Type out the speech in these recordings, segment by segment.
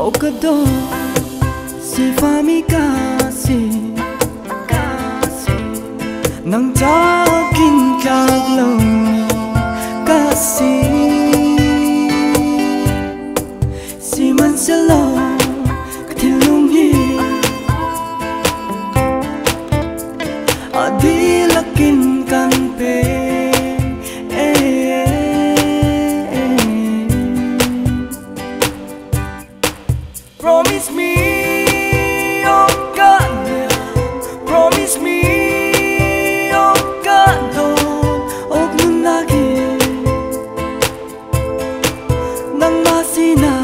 O ka do si fami kasi kasi nang takin tlak lo mi kasi si man selo katilung hi adilakin kan pe. Promise me, oh God, promise me, oh God, og nunagi nang masina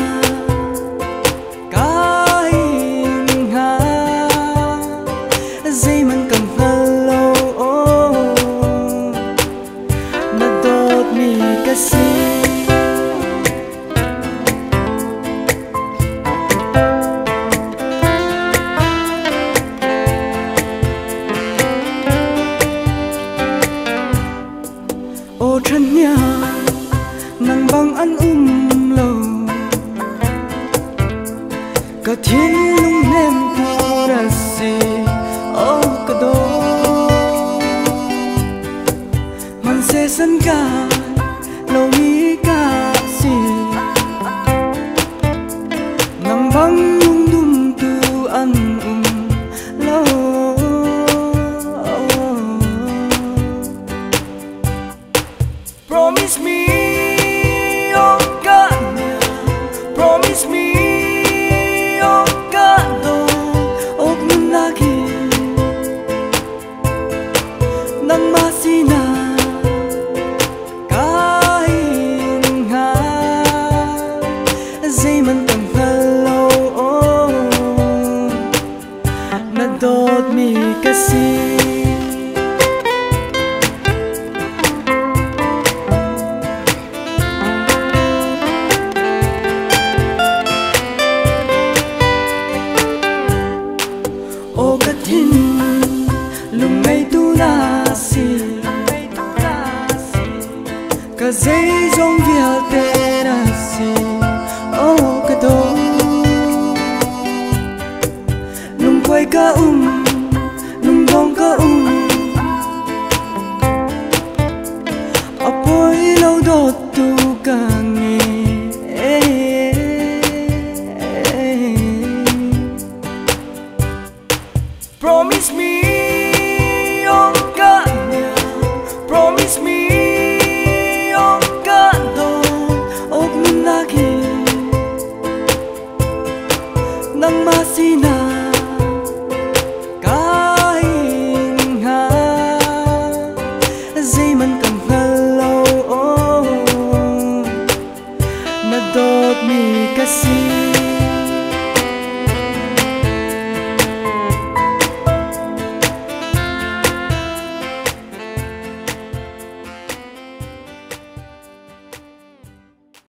kain nga zay man kang halo nadot mi kasi. O thanya nang bang an lo ka thin lung nem pura si o ka do man se san ka lo mi ka si nang bang lung dum tu an lo. Promise me, oh God, promise me, oh God, og nunagi nang masina kain nga zay man kang halo nadot mi kasi. O kathin lungay tu na si ka zay zong vial te na si o ka do lung quay ka lung dong ka apoy lo dot tu ka nge. Promise me, oh God, promise me.